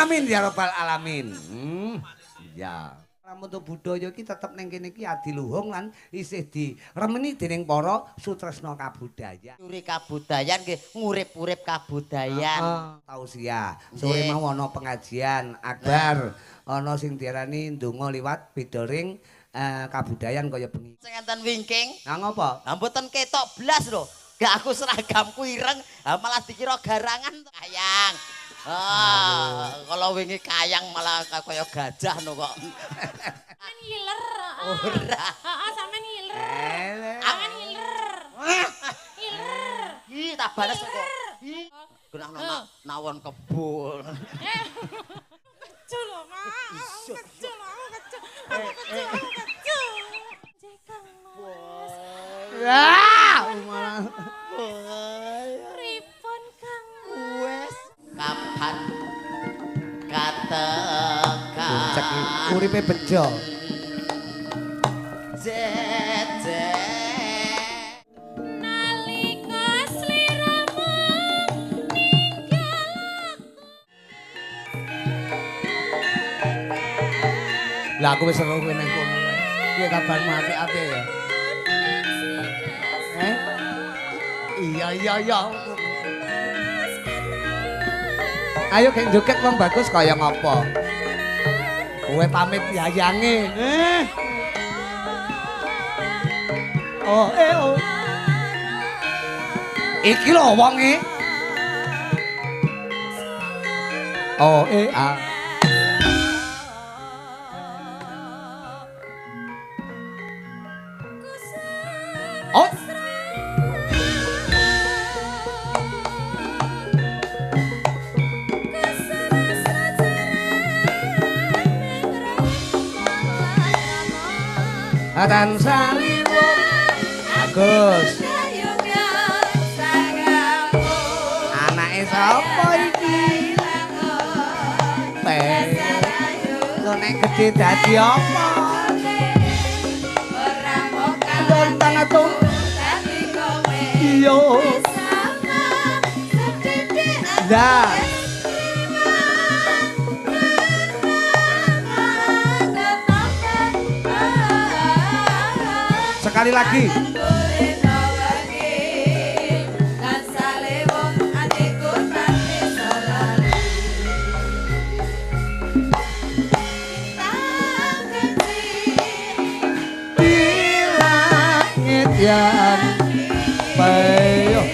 Amin ya rabbal alamin. Ya. Lamun budaya iki tetep ning kene iki adiluhung lan isih diremeni dening para sutresna kabudayan. Nyuri kabudayan nggih ngurip-urip kabudayan. Tausiah. Sore mau ana pengajian akbar, ana sing diarani ndonga liwat bedoring kabudayan kaya bengi. Sing enten wingking. Lah ngopo? Lah mboten ketok blas lho. Gak aku seragamku ireng, malah dikira garangan kayang. Ah, kalau wingi kayang malah kaya gajah no kok. Sampeyan ngiler. Ora. Heeh, sampeyan ngiler. Sampeyan ngiler. Ngiler. Ih, tak bales kok. Ih, genah nawon kebul. Keju lho, Mak. Aku keju lho, aku keju. Aku keju, aku keju. Jekang, Mas. Wah, malah. Pripun, Kang? Wes kapan katekan uripe bejo. Jeje nalika sliramu ninggal aku. Lah aku wis seru kowe nang kono. Piye kabarmu apik-apik ya? Eh? Iya iya iya. Ayo gek joget wong bagus kaya ngopo. Kowe pamit yayange. Oh, eh oh. Iki lho wonge. Oh, eh ah. Oh. Tansah Agus. Anake sapa iki? Lho nek gedhe dadi apa? Tentang atung. Iya. Lah. Sekali lagi. Di langit yang payah.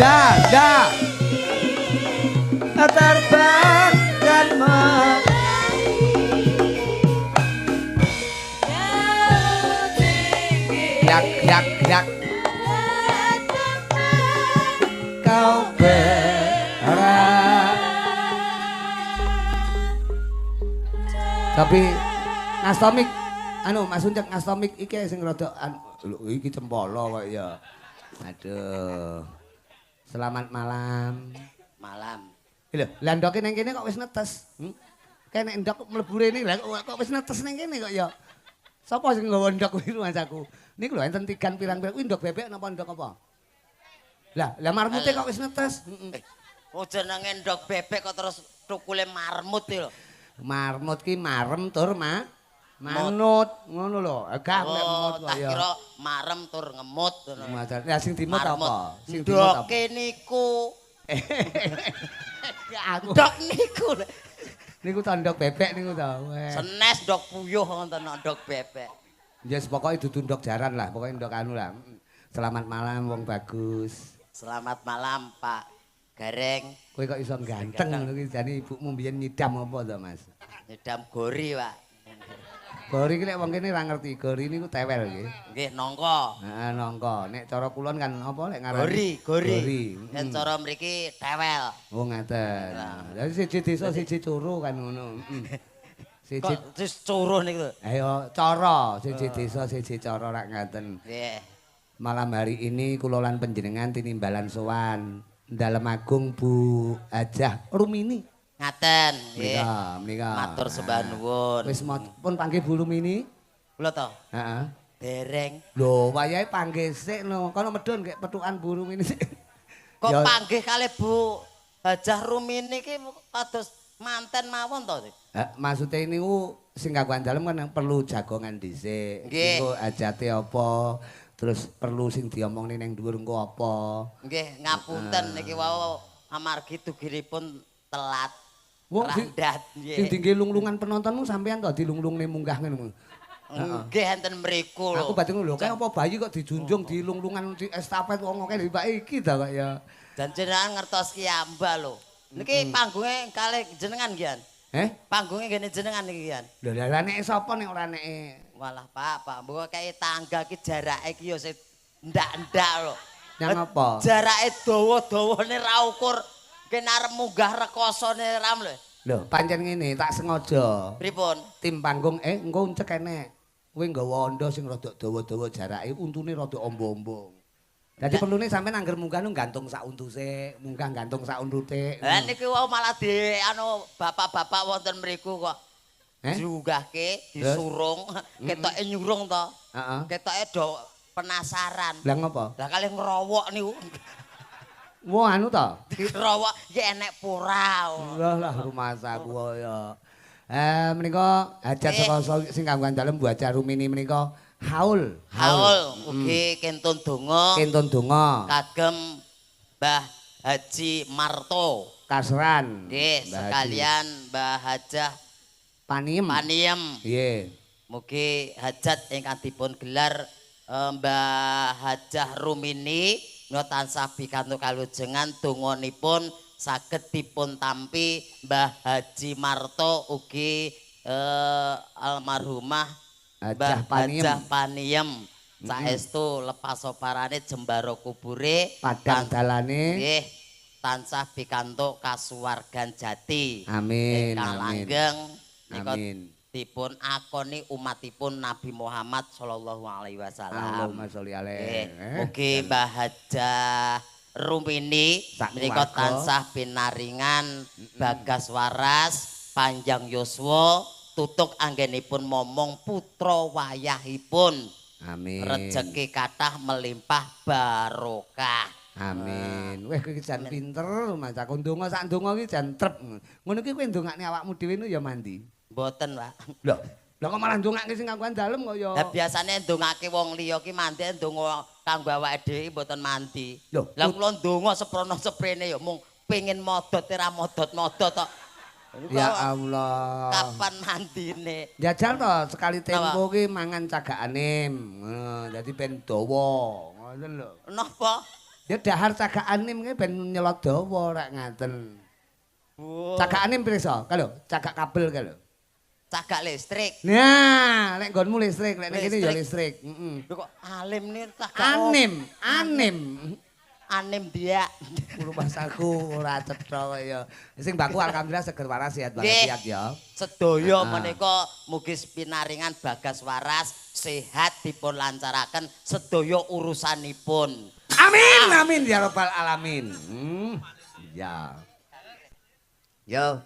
Dah, dah. Terbang dan yak yak yak. Kau berharap. Tapi ngastomik, anu Mas Uncek ngastomik iki sing rada anu iki cempolo kok ya. Aduh. Selamat malam. Malam. Lho, lah ndoke nang kene kok wis netes. Kayak nek ndok mlebu rene lha kok wis netes nang kene kok ya. Sapa sing nggawa ndok kuwi rumangsaku? Niku lho enten tigan pirang-pirang kuwi ndok bebek napa ndok apa? Lah, lah marmute kok wis netes. Oh jenenge ndok bebek kok terus tukule marmut iki lho. Marmut ki marem tur manut ngono lho. Gak nek mut kok ya. Tak kira marem tur ngemut ngono. Lah sing dimut apa? Sing dimut apa? Ndoke niku. Aku. Ndok niku. Niku to ndok bebek niku to. Senes ndok puyuh ngoten ndok bebek. Ya yes, pokoke dudu ndok jaran lah, pokoke ndok anu lah. Selamat malam wong bagus. Selamat malam Pak Gareng. Kowe kok iso ganteng ngono ki jane ibumu mbiyen nyidam apa to, Mas? Nyidam gori, Pak. Gori ki nek wong kene ra ngerti, gori niku tewel nggih. Nggih, nangka. Heeh, nangka. Nek cara kulon kan apa nek ngarani? Gori, gori. Nek cara mriki tewel. Oh, ngaten. Lah siji desa siji coro kan ngono. Siji kok terus coro niku lho. Ayo cara, siji desa siji cara rak ngaten. Nggih. Malam hari ini kula lan panjenengan tinimbalan sowan Dalem Agung Bu Hajah Rumini. Ngaten nggih. Menika, menika. Matur sembah nuwun. Wis pun panggih Bu Rumini. Kula to? Heeh. Dereng. Lho, wayahe panggih sik no. Kono medhun gek pethukan burung ini sik. Kok panggih kalih Bu Hajah Rumini iki kados manten mawon to? Maksude niku sing kagungan dalem kan perlu jagongan dhisik. Engko hajate apa, terus perlu sing diomongne ning dhuwur engko apa. Nggih, ngapunten niki wau amargi dugiripun telat. Wong sing dingge lunglungan penontonmu sampean to dilunglungne munggah ngono. Nggih enten mriku lho. Aku batin lho, kaya apa bayi kok dijunjung dilunglungan di estafet wong akeh mbak iki ta kok ya. Dan jenengan ngertos ki amba lho. Niki panggunge kalih jenengan nggih. Panggunge ngene jenengan niki kan. Lho lha nek sapa nek ora nek. Walah Pak, Pak mbok kaya tangga ki jarake ki ya sing ndak-ndak lho. Nang apa? Jarake dawa-dawane ra ukur. Kene arep munggah rekosone ram lho. Lho, pancen ngene tak sengaja. Pripun? Tim panggung engko uncek enek. Kowe nggawa ondo sing rada dawa-dawa jarake, untune rada ombo-ombo. Dadi perlune sampean angger munggah nu gantung sak untu sik, munggah gantung sak untute. Lah niki wau malah di anu bapak-bapak wonten mriku kok. Diunggahke, disurung, ketoke nyurung to. Heeh. Ketoke do penasaran. Lah ngopo? Lah kalih ngrowok niku. Wah anu to? Ngrowok iki enek pora. Lah lah rumasaku ya. Menika hajat saka sing kagungan dalem Bu Hajah Rumini menika haul. Haul ugi kentun donga. Kentun donga kagem Mbah Haji Marto Kasran. Nggih, sekalian Mbah Hajah Paniem. Paniem. Nggih. Mugi hajat ingkang dipun gelar Mbah Hajah Rumini menika tansah pikantuk kalujengan donganipun saged dipun tampi Mbah Haji Marto ugi almarhumah Hajah Hajah Paniem. Saestu lepas soparane jembara kubure padang dalane nggih tansah pikantuk kasuwargan jati. Amin. Ingkang langgeng nika dipun akoni umatipun Nabi Muhammad sallallahu alaihi wasallam. Allahumma sholli alaihi. Mugi Mbah Hajah Rumini menika tansah pinaringan bagas waras panjang yuswa tutuk anggenipun momong putra wayahipun. Amin. Rejeki kathah melimpah barokah. Amin. Weh kowe iki jan pinter Mas. Aku ndonga sak ndonga iki jan trep. Ngono iki kowe ndongakne awakmu dhewe nu ya mandi. Mboten, Pak. Lho, lha kok malah ndongake sing kagungan dalem kok ya. Lah biasane ndongake wong liya ki mandi, ndonga kanggo awake dhewe mboten mandi. Lah kula ndonga seprono seprene ya mung pengin modot ora modot-modot tok. Ya Allah. Kapan mandine? Jajal to sekali tempo ki mangan cagakane. Ngono, dadi ben dawa. Ngoten lho. Napa? Ya dahar cagakane ki ben nyelot dawa rek ngaten. Cagakane pirsa? Kae lho, cagak kabel kae lho. Cagak listrik. Nah, nek nggonmu listrik, nek kene ya listrik. Heeh. Lho kok alim nih cagak. Anim, anim. Anim dia. Rumasaku ora cetha kaya. Sing baku alhamdulillah seger waras sehat walafiat ya. Sedaya menika mugi pinaringan bagas waras, sehat dipun lancaraken sedaya urusanipun. Amin amin ya rabbal alamin. Ya. Yo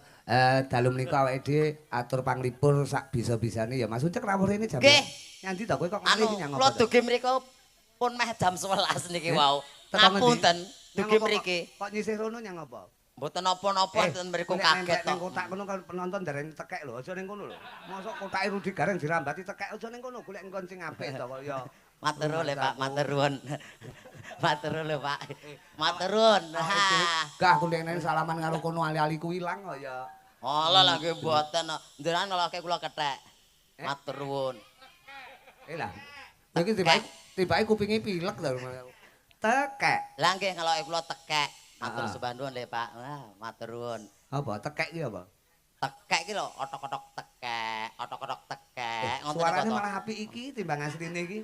dalu menika awake dhewe atur panglipur sak bisa-bisane ya Mas. Uncek rawuh rene jam. Nggih. Nyandi to kowe kok ngalih nyang apa? Kula dugi mriku pun meh jam 11 niki wau. Ngapunten, dugi mriki. Kok nyisih rono nyang apa? Mboten napa-napa ten mriku kaget to. Ning kotak kono kan penonton dereng tekek lho, aja ning kono lho. Mosok kotake Rudi Gareng dirambati tekek aja ning kono, golek nggon sing apik to kok ya. Matur nuwun lho Pak, matur nuwun. Matur nuwun lho Pak. Matur nuwun. Gak aku nek salaman karo kono ali-aliku ilang kok ya. Alah lah nggih mboten. Njenengan ngeloke kula kethek. Matur nuwun. Lah. Iki tibake kupinge pilek to. Tekek. Lah nggih ngeloke kula tekek. Matur suwun lho Pak. Wah, matur nuwun. Apa tekek iki apa? Tekek iki lho, otok-otok tekek, otok-otok tekek. Ngoten suarane malah apik iki timbang asline iki.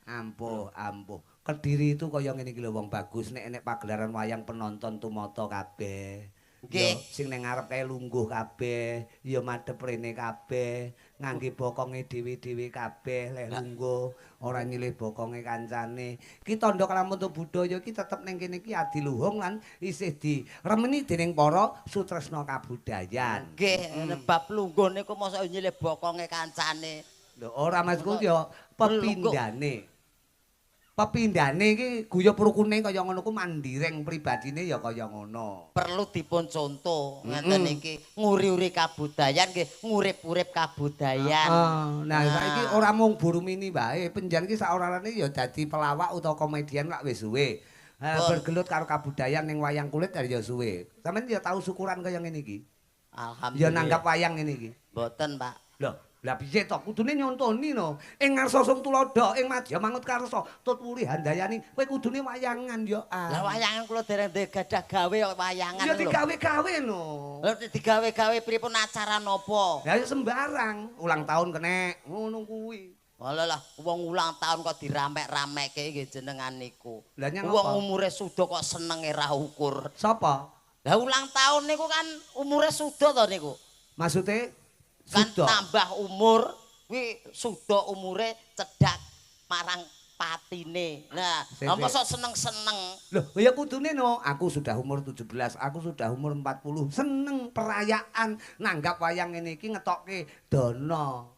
Ampuh, ampuh. Kediri itu kaya ngene iki lho wong bagus nek enek pagelaran wayang penonton tumata kabeh. Nggih, sing ning ngarep kae lungguh kabeh, ya madhep rene kabeh, ngangge bokonge dhewe-dhewe kabeh, leh lungguh, ora nyilih bokonge kancane. Ki tandha kalamunto budaya iki tetep ning kene iki adiluhung lan isih diremeni dening para sutresna kabudayan. Nggih, bab lungguh niku mosok nyilih bokonge kancane. Lho ora maksudku ya pepindhane. Pepindhane iki guyub rukune kaya ngono ku mandireng pribadine ya kaya ngono. Perlu dipun contoh ngeten iki, nguri-uri kabudayan nggih, ngurip-urip kabudayan. Heeh. Nah, saiki ora mung Bu Rumini wae, penjen iki saorane ya dadi pelawak utawa komedian lak wis suwe. Bergelut karo kabudayan ning wayang kulit ya suwe. Sampeyan ya tau syukuran kaya ngene iki? Alhamdulillah. Ya nanggap wayang ngene iki. Mboten, Pak. Lho, lah piye to? Kudune nyontoni no. Ing ngarsa sung tuladha, ing madya mangut karsa, tut wuri handayani, kowe kudune wayangan ya. Lah wayangan kula dereng gadah gawe kok wayangan lho. Ya lho. Digawe-gawe no. Lho digawe-gawe pripun acara napa? Lah ya sembarang, ulang tahun kenek, ngono kuwi. Alah lah, wong ulang tahun kok diramek-ramekke nggih jenengan niku. Lah Wong umure suda kok senenge ra ukur. Sapa? Lah ulang tahun niku kan umure suda to niku. Maksude kan suda. Tambah umur kuwi suda umure cedhak marang patine. Nah, mosok seneng-seneng. Loh, ya kudune no, aku sudah umur 17, aku sudah umur 40, seneng perayaan nanggap wayang ngene iki ngetokke dana.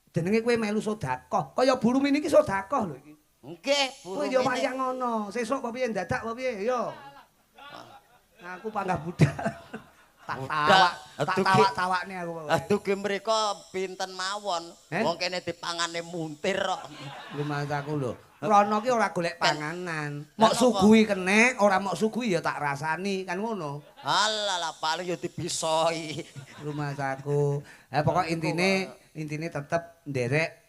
Jenenge kowe melu sedekah. Kaya Bu Rumini iki sedekah lho iki. Nggih, Bu Kowe Rumini. ya wayang ngono. Sesuk apa piye ndadak apa piye? Yo. Aku panggah budal. Tak tawak, tak tawak-tawakne aku pokoke. Dugi mriko pinten mawon. Wong kene dipangane muntir kok. Lumasaku lho. Rono ki ora golek panganan. Mok suguhi kenek, ora mok suguhi ya tak rasani, kan ngono. Alah lah paling ya dibisoi. Lumasaku. Pokok intine tetep nderek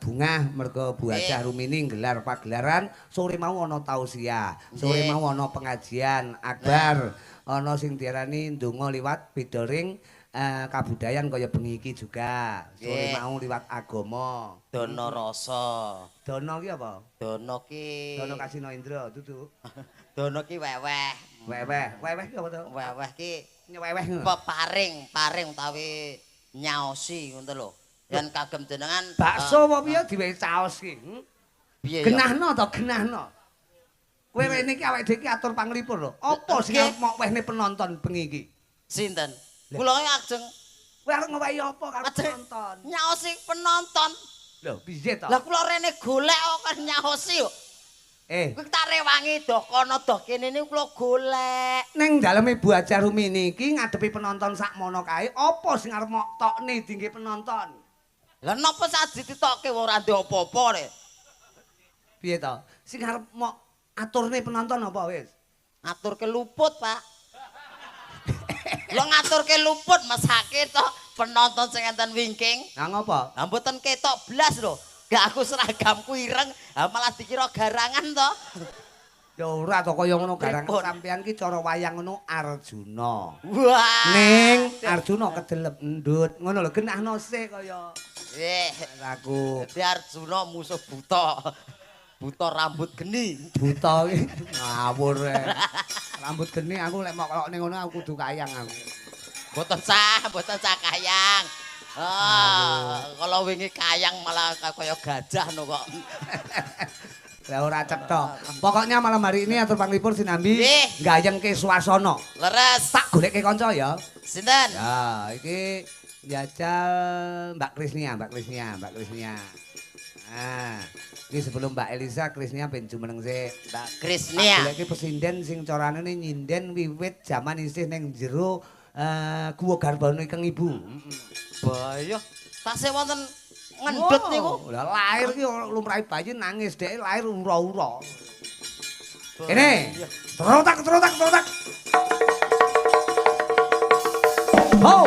bungah mergo Bu Hajah Rumini nggelar pagelaran, sore mau ana tausiah, sore mau ana pengajian akbar, ana sing diarani ndonga liwat beda ring kabudayan kaya bengi iki juga. Sore mau liwat agama. Dana rasa. Dana ki apa? Dana ki Dana Kasino Indra dudu. Dana ki weweh. Weweh. Weweh ki apa to? Weweh ki nyeweweh ngono. Peparing, paring utawi nyaosi ngono lho. Yen kagem jenengan bakso apa piye diwehi caos ki? Piye ya? Genahno to, genahno. Kowe rene iki awake dhewe iki atur panglipur lho. Apa sing arep mok wehne penonton bengi iki? Sinten? Kula ajeng kowe arep ngewehi apa karo penonton? Nyaosi penonton. Lho, piye to? Lah kula rene golek kok nyaosi kok. Kowe tak rewangi doh kono doh kene niku kula golek. Ning daleme Bu Hajah Rumini iki ngadepi penonton sakmono kae, apa sing arep mok tokne dingge penonton? Lah napa sak dititokke wong ora ndek apa-apa rek. Piye to? Sing arep mok aturne penonton apa wis? Aturke luput, Pak. Lho ngaturke luput mesake to penonton sing enten wingking. Lah ngopo? Lah mboten ketok blas lho. Gak aku seragamku ireng, malah dikira garangan to. Ya ora to kaya ngono garangan sampean ki cara wayang ngono Arjuna. Wah. Ning Arjuna kedelep endut. Ngono lho genahno sik kaya. Aku. Dadi Arjuna musuh buta. Buta rambut geni. Buta ki ngawur. Rambut geni aku lek mok kelokne ngono aku kudu kayang aku. Mboten sah kayang. Ah, kalau wingi kayang malah kaya gajah no kok. Lah ora cetha. Pokoknya malam hari ini atur panglipur sinambi gayengke swasana. Leres. Tak goleke kanca ya. Sinten? Ya, iki njajal Mbak Krisnia, Mbak Krisnia, Mbak Krisnia. Nah, iki sebelum Mbak Elisa Krisnia ben jumeneng sik. Mbak Krisnia. Tak goleke pesinden sing carane nyinden wiwit jaman isih ning jero guwa garbane keng ibu. Bayo, tasih wonten ngendut niku. Lah lahir ki lumrahe bayi nangis dhek lahir ura-ura. Kene. Trotak trotak trotak. Ho.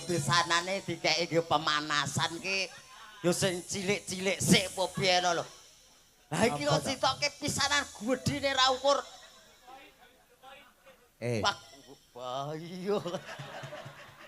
Pisanane dikeki nggo pemanasan ki ya sing cilik-cilik sik apa piye lho. Lah iki kok sitoke pisanan gedhene ra ukur. Pak, iya.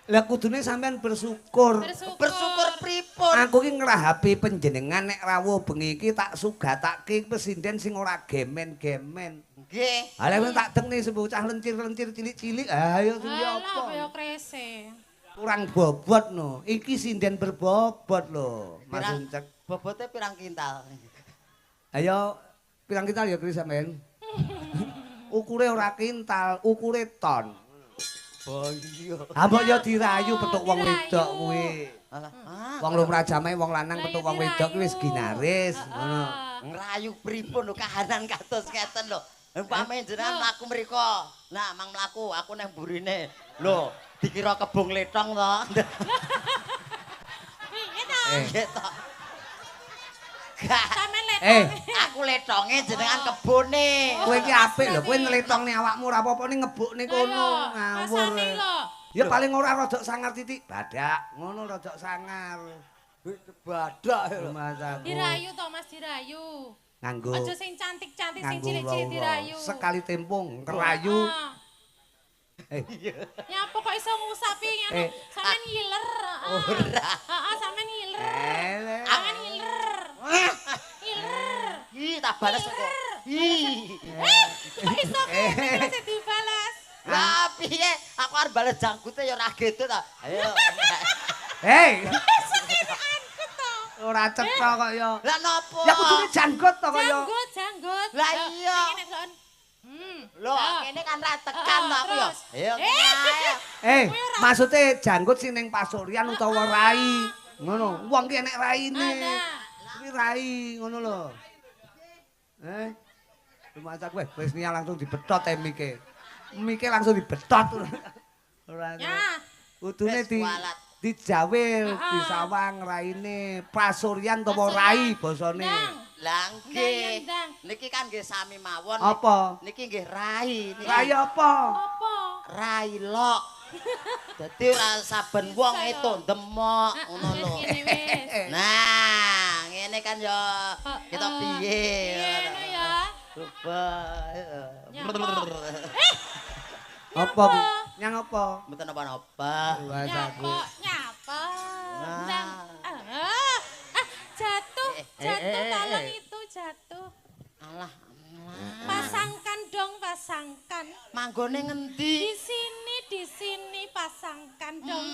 Lah kudune sampean bersyukur. Bersyukur pripun? Aku ki ngrahapi panjenengan nek rawuh bengi iki tak sugatake pesinden sing ora gemen-gemen. Nggih. Ha lha tak dengne bocah lencir-lencir cilik-cilik. Ha ayo sing apa? Alah kaya krese. Kurang bobot no. Iki sinden berbobot lho, Mas Uncek. Bobote pirang kintal? Ayo pirang kintal ya Kris sampean? Ukure ora kintal, ukure ton. Oh iya. Ha mbok ya dirayu petuk wong wedok kuwi. Alah, wong lumrah jamae wong lanang petuk wong wedok kuwi wis ginaris ngono. Ngrayu pripun lho kahanan kados ngeten lho. Umpame jenengan mlaku mriko. Nah, mang mlaku aku nang burine. Lho, dikira kebung letong to. Piye to? Nggih to. Sampeyan letong. Aku letonge jenengan kebone. Kowe iki apik lho, kowe ngletongne awakmu ora apa-apa ning ngebukne kono ngawur. Ya paling ora rodok sangar titik badak, ngono rodok sangar. Badak lho. Dirayu to Mas, dirayu. Nganggo. Aja sing cantik-cantik sing cilik-cilik dirayu. Sekali tempung ngerayu. Nyapa kok iso ngusapi ngono? Sampeyan ngiler. Ora. Heeh, sampeyan ngiler. Sampeyan ngiler. Ngiler. Ih, tak balas kok. Ih. Kok iso kene sing dibalas? Lah piye? Aku arep bales jangkute ya ora gitu ta. Ayo. Hei. Iso kene angkut to. Ora cetha kok ya. Lah nopo? Ya kudune janggut to kok ya. Janggut, janggut. Lah iya. Lho, kene kan ra tekan to aku ya. Ayo. Maksude janggut sing ning pasuryan utawa rai. Ngono. Wong ki enek raine. Kuwi rai ngono lho. Rumah kowe wis niya langsung dibetot mike. Mike langsung dibetot. Ora. Kudune dijawil, disawang raine, pasuryan utawa rai basane. Lah nggih. Niki kan nggih sami mawon. Apa? Niki nggih rai. Rai apa? Apa? Rai lok. Dadi ora saben wong itu ndemok ngono lho. Nah, ngene kan ya kita piye. Ngene ya. Coba. Apa? Nyang apa? Mboten napa-napa. Nyapa, nyapa. Jatuh, jatuh tolong itu jatuh. Alah, pasangkan dong, pasangkan. Manggone ngendi? Di sini pasangkan dong.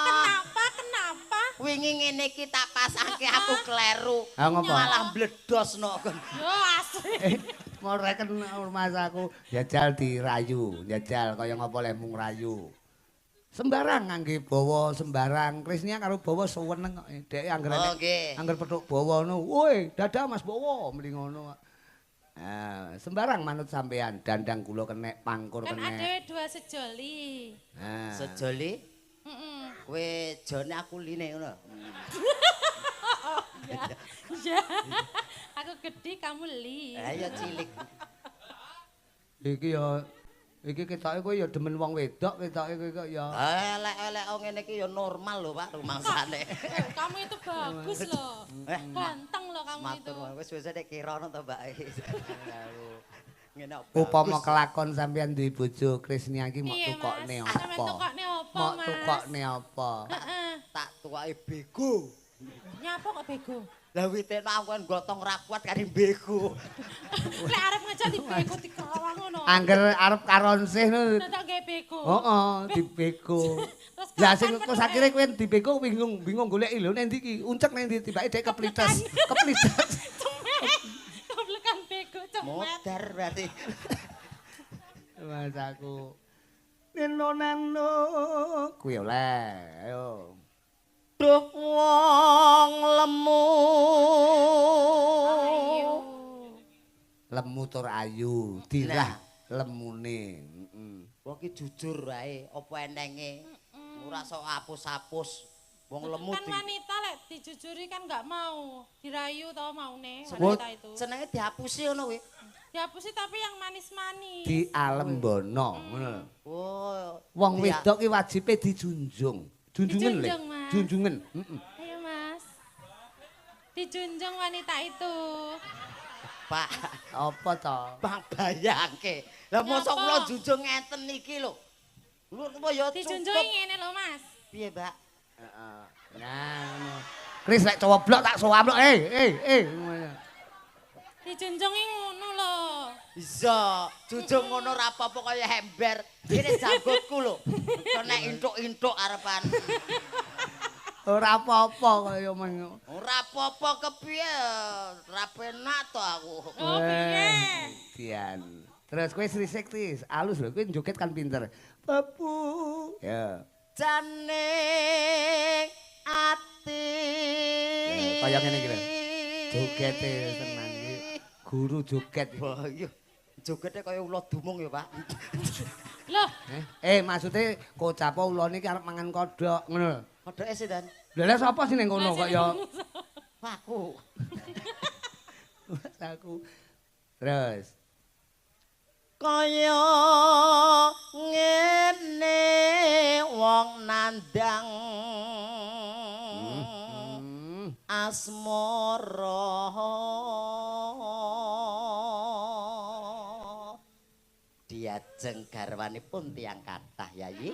Kenapa, kenapa? Wingi ngene iki tak pasangke aku kleru. Malah mbledosno. Yo asli. Mau reken rumah aku jajal dirayu, jajal kaya ngapa lehmu ngrayu. Sembarang ngangge bawa sembarang. Krisnia karo bawa seweneng kok. Dhek angger angger petuk bawa ngono, "Woi, dadah Mas Bawa," muni ngono. Nah, sembarang manut sampean, dandang kula kenek, pangkur kan kenek. Kan ada dua sejoli. Nah. Sejoli? Heeh. Kowe jone aku line ngono. Iya. Aku gedhi kamu li. Lah ya cilik. Iki ya iki ketoke kowe ya demen wong wedok ketoke kowe kok ya. Elek-elek ngene iki ya normal lho Pak rumangsane. Kamu itu bagus lho. Ganteng lho kamu itu. Matur wis wis nek kira ono to Mbak. Ngene upama kelakon sampean duwe bojo Krisnia iki mok tukokne apa? Mok tukokne apa? Tak tuwake bego. Nyapa kok bego? Lah witene aku kan gotong ra kuat kari bego. Lek arep ngejak dibego dikawang ngono. Angger arep karonsih ngono. Dadak gawe bego. Heeh, dibego. Lah sing terus akhire kowe dibego bingung bingung goleki lho nang ndi iki? Uncek nang ndi tibake dhek keplites. Keplites. Keplekan bego cemet. Modar berarti. Mas aku. Neno nano kuwi oleh. Ayo. Duh wong lemu. Ayu. Lemu tur ayu, dirah lemune. Heeh. Wong ki jujur wae, apa enenge. Ora sok apus-apus. Wong lemu kan wanita lek dijujuri kan enggak mau, dirayu tau maune wanita itu. Senenge dihapusi ngono kuwi. Dihapusi tapi yang manis-manis. Dialembono ngono lho. Oh, wong wedok ki wajibe dijunjung. Junjungan le. Junjungan. Heeh. Ayo Mas. Dijunjung wanita itu. Pak, apa to? Bang bayangke. Lah mosok kula junjung ngeten iki lho. Lho ya cukup. Dijunjungi ngene lho, Mas. Piye, Mbak? Heeh. Nah, ngono. Kris lek cowoblok tak soamlok. Eh. Dijunjungi ngono lho. Iya, junjung ngono ora apa-apa kaya ember. Kene janggutku lho. Kok nek intuk-intuk arepan. Ora apa-apa kaya men. Ora apa-apa kepiye? Ora penak to aku. Oh, piye? Dian. Terus kowe Sri Sekti, alus lho, kowe joget kan pinter. Babu. Ya. Jane ati. Ya, kaya ngene iki lho. Jogete tenan iki. Guru joget. Wah, iya. Jogete kaya ula dumung ya, Pak. Loh. Maksude kocap ulane iki arep mangan kodhok ngono lho. Kodhoke sinten? Lha lha sapa sing ning kono kok ya? Aku. Aku. Terus kaya ngene wong nandang asmara. Diajeng garwanipun tiyang kathah, Yayi.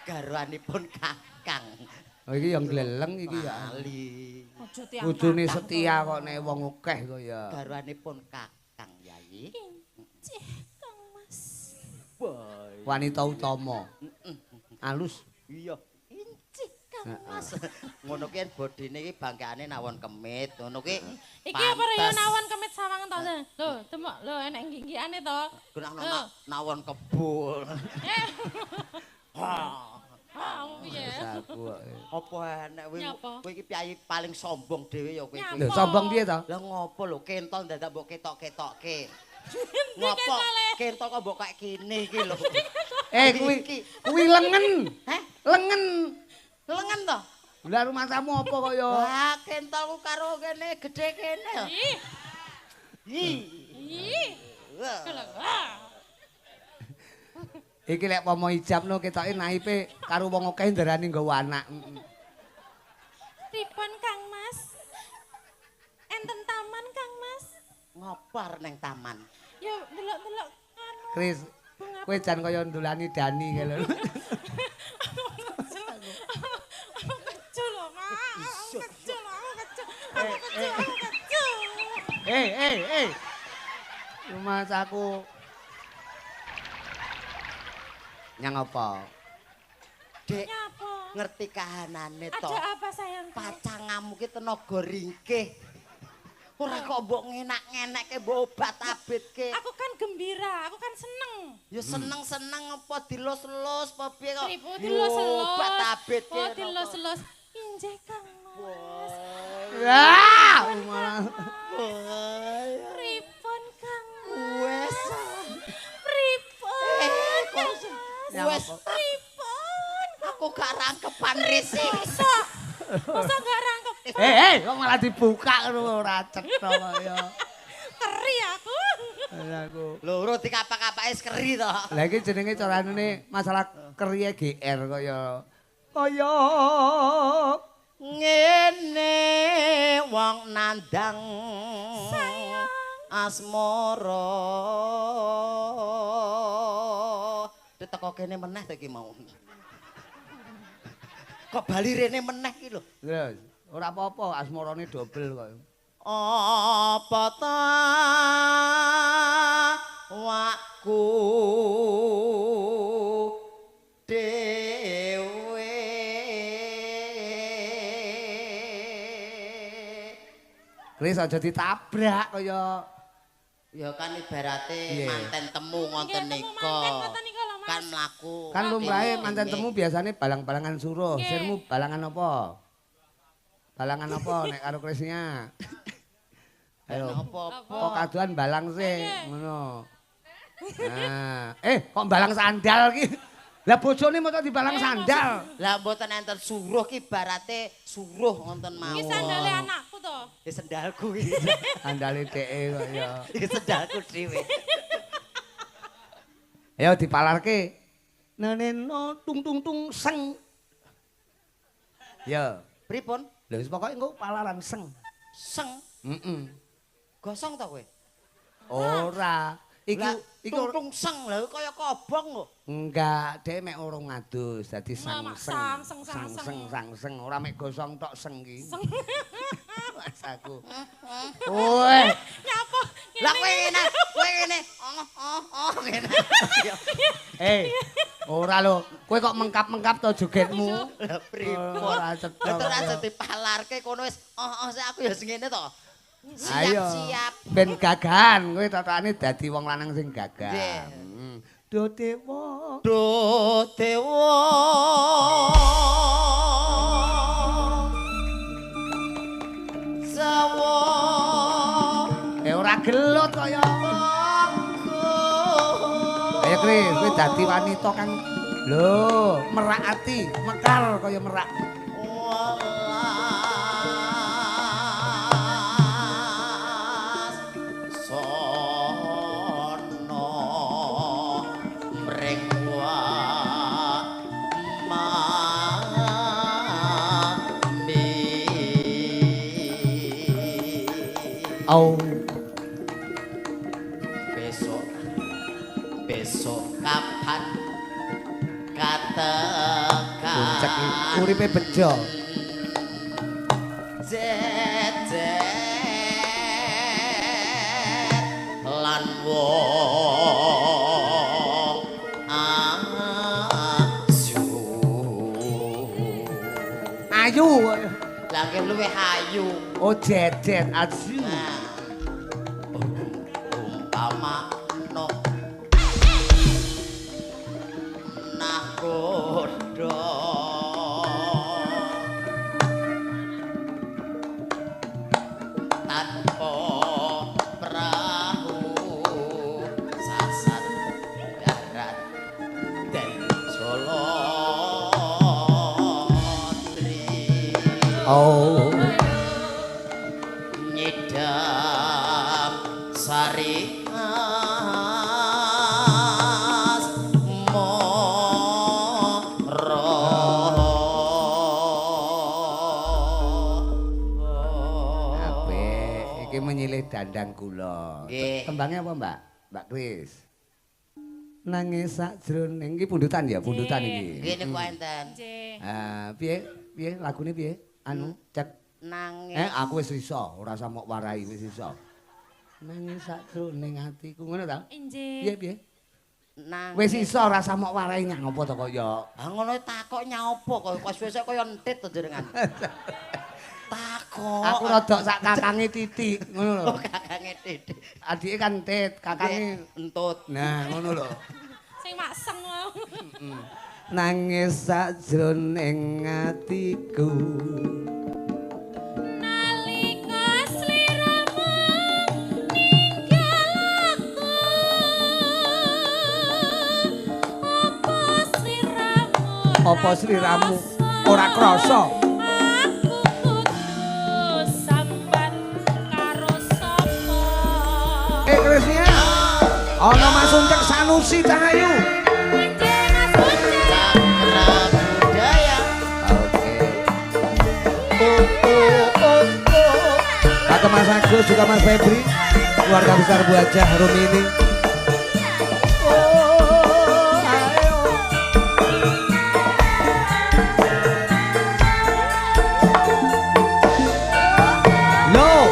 Garwanipun kakang. Oh iki yang gleleng iki ya. Bojone setia kok nek wong akeh kok ya. Garwanipun kakang, Yayi. Injih, Kang Mas. Wanita utama. Alus. Iya. Injih, Kang Mas. Ngono ki bodine iki bangkane nawon kemit, ngono ki. Iki apa ya nawon kemit sawangan to? Lho, demok lho enek nggih-nggihane to. Genah nawon kebul. Ha, piye? Apa enek kowe kowe iki piyayi paling sombong dhewe ya kowe iki. Lho, sombong piye to? Lah ngopo lho kentol dadak mbok ketok-ketokke. Ngopo? Kentol kok mbok kaya kene iki lho. Kuwi lengen. Heh? Lengen. Lengen to? Lah rumahmu apa kaya? Wah, kentolku karo kene gedhe kene. Ih. Ih. Ih. Iki lek pomo ijabno ketoke naipe karo wong akeh ndarani nggawa anak. Pripun Kang Mas? Enten taman Kang Mas? Ngopo arep nang taman? Ya delok-delok anu. Kris, kowe jan kaya ndulani Dani kae lho. Aku kecu lho, Mak. Aku kecu lho, aku kecu. Aku kecu, aku kecu. Eh. Mas aku nyang apa? Dek, ngerti kahanane to. Ada apa sayang? Pacangamu ki tenaga ringkih. Ora kok mbok ngenak-ngenekke mbok obat-abitke. Aku kan gembira, aku kan seneng. Ya seneng-seneng apa dilus-lus apa piye kok? Dilus-lus. Obat-abitke. Oh, dilus-lus. Injih Kang Mas. Wah, malah. Pripun Kang Mas? Wes. Pripun? Wes. Pripun? Aku gak rangkepan risi. Masa gak rangkep? Kok malah dibuka ngono ora cetha kaya. Keri aku. Aku. Lho, dikapak-kapake wis keri to. Lah iki jenenge carane masalah keriye GR kaya kaya ngene wong nandang sayang asmara. Teko kene meneh to iki mau. Kok bali rene meneh iki lho. Terus ora apa-apa asmarane dobel kok. Apa ta wakku dhewe. Kris aja ditabrak kaya ya kan ibarate manten temu ngoten nika. Kan mlaku. Kan lumrahe manten temu biasane balang-balangan suruh. Sirmu balangan apa? Balangan apa nek karo Krisnya? Ayo. Apa-apa. Kok kaduan balang sih ngono. Nah, kok balang sandal ki? Lah bojone mosok dibalang sandal. Lah mboten enten suruh ki ibarate suruh ngoten mawon. Iki sandale anakku to. Iki sendalku iki. Sandale dheke kok ya. Iki sendalku dhewe. Ayo dipalarke. Neneno tung tung tung seng. Ya, pripun? Lha wis pokoke engko palaran seng. Seng? Heeh. Gosong to kowe? Ora. Iki iki tung seng lha kaya kobong kok. Enggak, dhek mek urung ngadus dadi Mak sangseng. Sangseng, sangseng. Sangseng, sangseng, ora mek gosong tok seng ki. Seng. Mas aku. Woi, Nyapa? Lah kowe ngene, kowe ngene. Oh oh oh ngene. eh. Ora lho, kowe kok mengkap-mengkap to jogetmu? Lah pripun? Ora cetha. Lah terus aja dipalarke kono wis oh oh sik aku ya sing ngene to. Ayo. Siap-siap. Ben gagahan, kowe tatane dadi wong lanang sing gagah. Nggih. Do dewa. Do dewa. Sawo. Eh ora gelut kaya. Ayo Kris, kowe dadi wanita kang lho, merak ati, mekar kaya merak. Welas sono mring mami. Au. Besok besok kapan katekan Puncak iki uripe bejo. Jejer lan wong ayu. Ayu. Lah nggih luwih ayu. Oh jejet ayu. Nah. Umpama no nakodo tanpa perahu sasat darat dan jolotri. Oh. Nyidam sari as moro. Apik, iki menyilih dandang kula. Nggih. Tembangnya apa, Mbak? Mbak Kris. Nangis sakjroning iki pundutan ya, pundutan iki. Nggih niku enten. Nggih. Ah, piye? Piye lagune piye? Anu, cek. Nangis. Aku wis iso, ora usah mok warai wis iso. Nangis sakjroning atiku ngono ta? Nggih. Piye piye? Nangis. Wis iso ora usah mok warai nyang apa to kaya. Ah ngono takok nyaopo kok kok suwe-suwe kaya entit to jenengan. Takok. Aku rodok sak kakange titik ngono lho. Oh, kakange titik. Adike kan entit, kakange entut. Nah, ngono lho. Sing makseng mau. Nangis sakjroning atiku. Nalika sliramu ninggal aku. Apa sliramu? Apa sliramu ora krasa? Aku kudu sambat karo sapa? Eh Krisnia, ana Mas Uncek Sanusi Cahayu. Nggih Mas Uncek. Cakra budaya. Oke. Kata Mas Agus juga Mas Febri, keluarga besar Bu Hajah Rumini. Oh, ayo. Lo,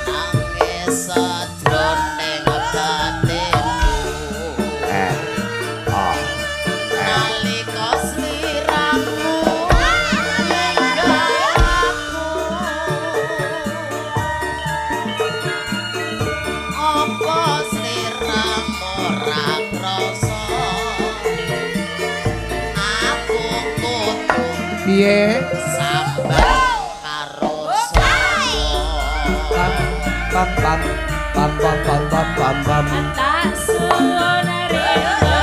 Nangis sajroning batinku. eh, oh, Nalika sliramu ninggal aku. Apa sliramu ora krasa? Aku kudu piye? sambat karo sapa? Pam pam pam pam pam pam pam pam. Tak suwun rida.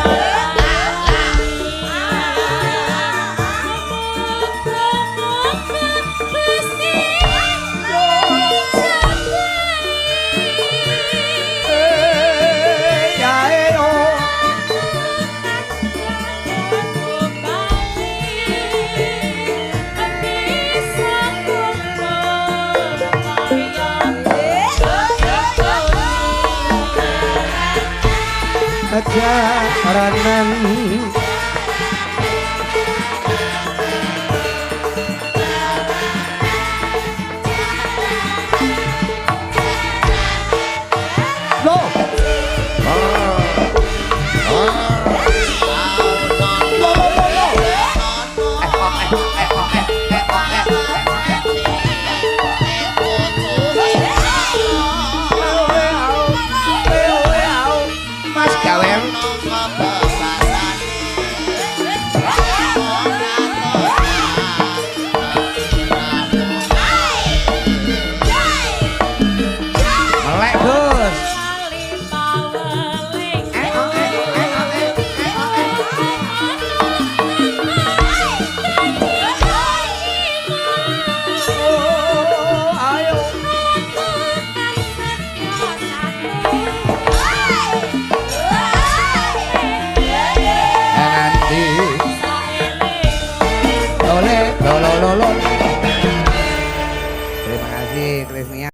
Muga-muga Gusti Eh, ya eh, oh. Aku bali. Jaranan. Loh. Loh, loh, loh, loh. Mas gawe melek, Gus. Oh, ayo. Nanti lole lo lo lo lo. Terima kasih Krisnia.